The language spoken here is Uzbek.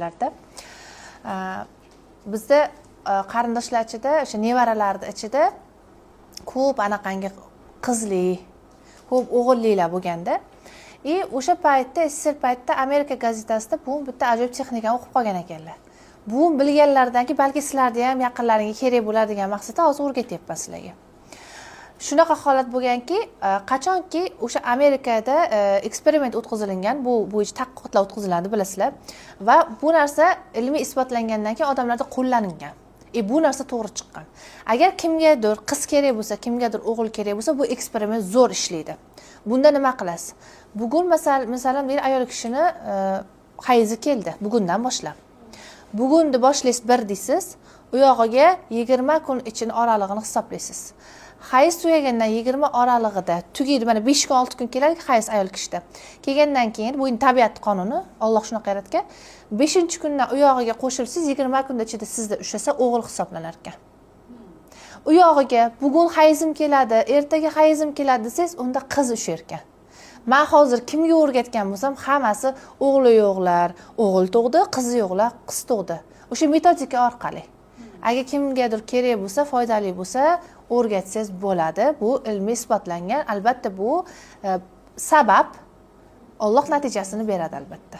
Larda bizda qarindoshlar ichida, o'sha nevaralarni ichida ko'p anaqangi qizli, ko'p o'g'illilar bo'lganda, и o'sha paytda, SSSR paytida Amerika gazetasida bu bitta ajoyib texnikani o'qib qolgan ekanlar. Bu bilganlaridan keyin, balki sizlarni ham yaqinlaringga kerak bo'ladi degan maqsadda hozir o'rgatyapman sizlarga. Shunaqa holat bo'lganki, qachonki o'sha Amerikada eksperiment o'tkazilingan, bu bo'yicha tadqiqotlar o'tkaziladi, bilasizlar, va bu narsa ilmiy isbotlangandan keyin odamlarda qo'llanilgan и bu narsa to'g'ri chiqqan. Agar kimgadir qiz kerak bo'lsa, kimgadir o'g'il kerak bo'lsa, bu eksperiment zo'r ishlaydi. Bunda nima qilasiz? Bugun masalan, bir ayol kishini hayzi keldi, bugundan boshlab, bugunni boshlaysiz, bir deysiz, u yog'iga 20 kun ichini oralig'ini hisoblaysiz. Hayz tugagandan 20 oralig'ida tugaydi, mana 5 kun, 6 kun keladi hayz ayol kishida. Kelgandan keyin, bu endi tabiat qonuni, Olloh shunaqa yaratgan, beshinchi kundan u yog'iga qo'shilsangiz, 20 kun ichida sizda ushlasa, o'g'il hisoblanar ekan. U yog'iga bugun hayzim keladi, ertaga hayzim keladi desangiz, unda qiz ushlar ekan. Man hozir kimga o'rgatgan bo'lsam, hammasi o'g'li yo'qlar o'g'il tug'di, qizi yo'qlar qiz tug'di o'sha metodika orqali. Agar kimgadir kerak bo'lsa, foydali bo'lsa, o'rgatsangiz bo'ladi. Bu ilmiy isbotlangan, albatta. Bu sabab, Olloh natijasini beradi, albatta.